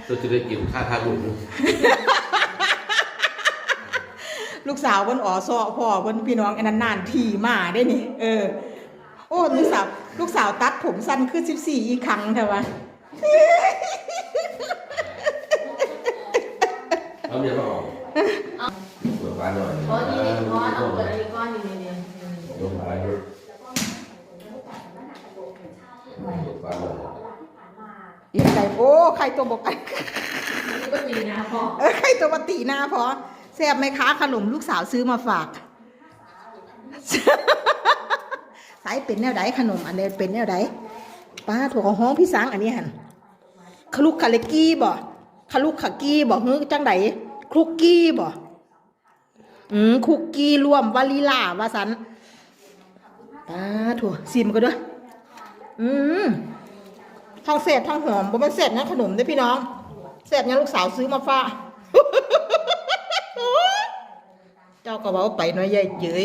ຕົວຈະໄດ້ກິນຄ່າທາງລຸງ. ລູກສາວເພິ່ນອໍ້ຊໍພໍ່ເພິ່ນ ພີ່ນ້ອງ ອັນນັ້ນນານທີມາເດ້ນີ້. ເອີ ໂອ້ ລູກສາວ ລູກສາວຕັດຜົມສັ້ນຄືສິບສີ່ອີ່ຄັງແທ້ວ່າ. ເອົາເມຍມາອອກ ເປີດປາໜ້ອຍ. ອໍ ນີ້ໆ ອໍ ເອົາເປີດອັນນີ້ກ່ອນ ນີ້ໆ ນີ້ ລົງໄປ ເປີດປາໜ້ອຍ. ອີກໃສ່ ໂອ້ ໄຂ່ຕົວບໍ່ໄກ່ ໄຂ່ຕົວບໍ່ຕີໜ້າພໍ ເອີ ໄຂ່ຕົວບໍ່ຕີໜ້າພໍ. ແຊບໄໝຄະ ຂະໜົມລູກສາວຊື້ມາຝາກ. ໃສ່ເປັນແນວໃດ ຂະໜົມອັນນີ້ເປັນແນວໃດ? ປາໂທ້ ເຂົາຮ້ອງພີ່ສັງອັນນີ້ຫັ້ນ ຄະລຸກຄະເລກີບໍ່? ຄະລຸກຄະກີບໍ່? ຮືຈັ່ງໃດ? ຄຸກກີບໍ່? ອືມ ຄຸກກີລວມວານິລາວ່າຊັ້ນ. ປາໂທ້ ຊີມກ່ອນເດີ້. ອືມ ທັງແຊບທັງຫອມ ບໍ່ແມ່ນແຊບຫຍັງຂະໜົມເດ້ພີ່ນ້ອງ ແຊບຫຍັງລູກສາວຊື້ມາຝາກ. ເຈົ້າກໍເວົ້າໄປເນາະ ຍາຍເຈີຍ.